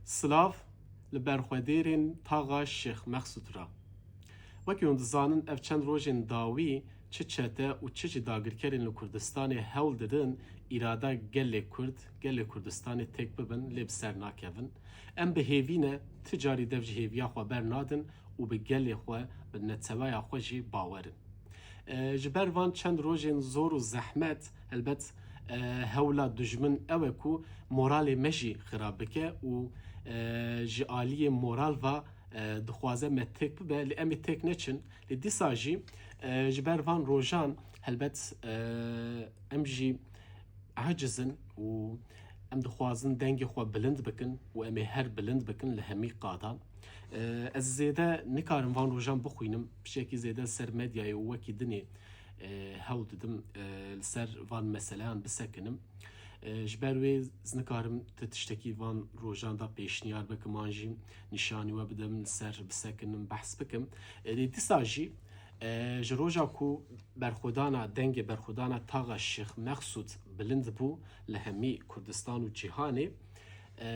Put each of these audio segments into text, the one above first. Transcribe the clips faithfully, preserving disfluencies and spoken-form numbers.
Silav li berxwedêrên taxa Şêx Mexsûd re. Wekî hûn dizanin, ev çend rojên dawî çi çete û çi jî dagirkerên li Kurdistanê hewl didin, îrada gelê Kurd, gelê Kurdistanê têk bibin, lê bi ser nakevin. Em bi hêvî ne, ti carî dev ji hêviya xwe bernadin û bi gelê xwe, bi neteweya xwe jî bawer in. E, ji ber van çend rojên zor û zehmet, helbet, e, hewla dijmin ew e ku moralê me jî xirab bike û, e, ji aliyê moral ve, e, dixwaze me têk bibe, lê em ê têk neçin. Lê dîsa jî, e, ji ber van rojan, helbet, e, em jî aciz in û em dixwazin dengê xwe bilind bikin û em ê her bilind bikin li hemî qadan. E, ez zêde nikarim van rojan bixwînim, pişekî zêde li ser medyayê û wekî dinê, e, hewl didim, e, li ser van meseleyan bisekinim. E, ji ber wê ez nikarim ti tiştekî van rojan de pêşniyar bikim an jî nîşanî we bidim, li ser bisekinim, behs bikim. E, lê dîsa jî, e, ji roja ku berxwedana, dengê berxwedana taxa Şêx Mexsûd bilind bû li hemî Kurdistan û cîhanê, e,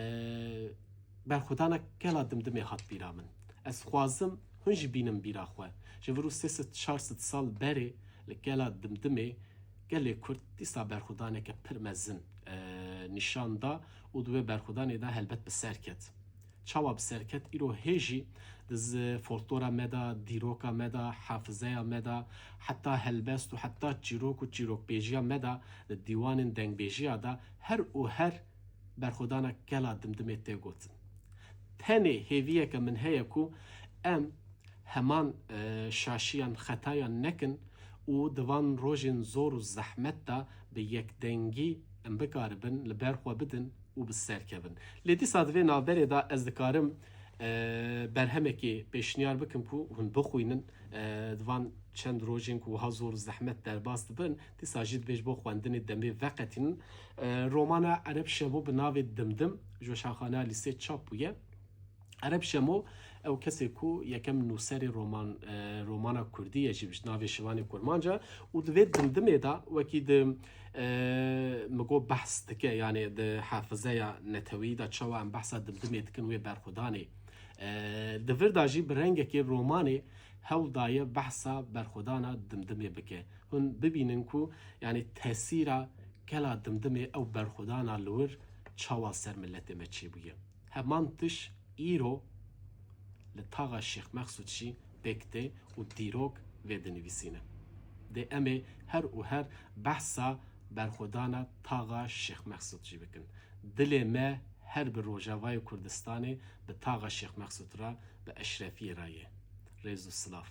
berxwedana Kela Dimdimê hat bîra min. Ez dixwazim hûn jî bînin bîra xwe. Ji vir û sê sed çar sed sal berê li Kela Dimdimê gelê Kurd dîsa berxwedaneke pir mezin, e, nîşan da û di wê berxwedanê de helbet bi ser ket. Çawa bi ser ket? Îro hê jî di z-, folklora me de, dîroka me de, hafizeya me de, heta helbest û heta çîrok û çîrokbêjiya me de, di dîwanên dengbêjiya de her û her berxwedana Kela Dimdimê tê gotin. Tenê hêviyeke min heye ku em heman, e, şaşiyan, xetayan nekin û di van rojên zor û zehmet de bi yekdengî em bikaribin li ber xwe bidin û bi ser kevin. Lê dîsa di vê navberê de ez dikarim, e, berhemekê pêşniyar bikim ku hûn bixwînin, e, di van çend rojên ku wiha zor û zehmet derbas dibin, dîsa jî dibêj bo xwendinê demê veqetînin. E, romana Ereb Şemo bi navê Dimdim ji weşanxaneya Lîsê çap bûye. Ereb Şemo, ew kesê ku yekem nûserê roman, e, romana kurdî ye jî bi navê Şivanê Kurmanc e û di vê Dimdimê de wekî di, e, mi got behs dike, yanê di hafizeya neteweyî de çawa em behsa Dimdimê dikin wê berxwedanê. E, di vir de jî bi rengekê romanê hewl daye behsa berxwedana Dimdimê bike. Hûn bibînin ku, yanî, tesîra Kela Dimdimê, ew berxwedana li wir çawa ser miletê me çêbûye. Heman tiş îro li taxa Şêx Mexsûd jî pêk tê û dîrok vê dinivîsîne. Dê em ê her û her behsa berxwedana taxa Şêx Mexsûd jî bikin. Dilê me her bi Rojavayê Kurdistanê, bi taxa Şêx Mexsûd re, bi eşrefiyê re ye. Rêz û silav.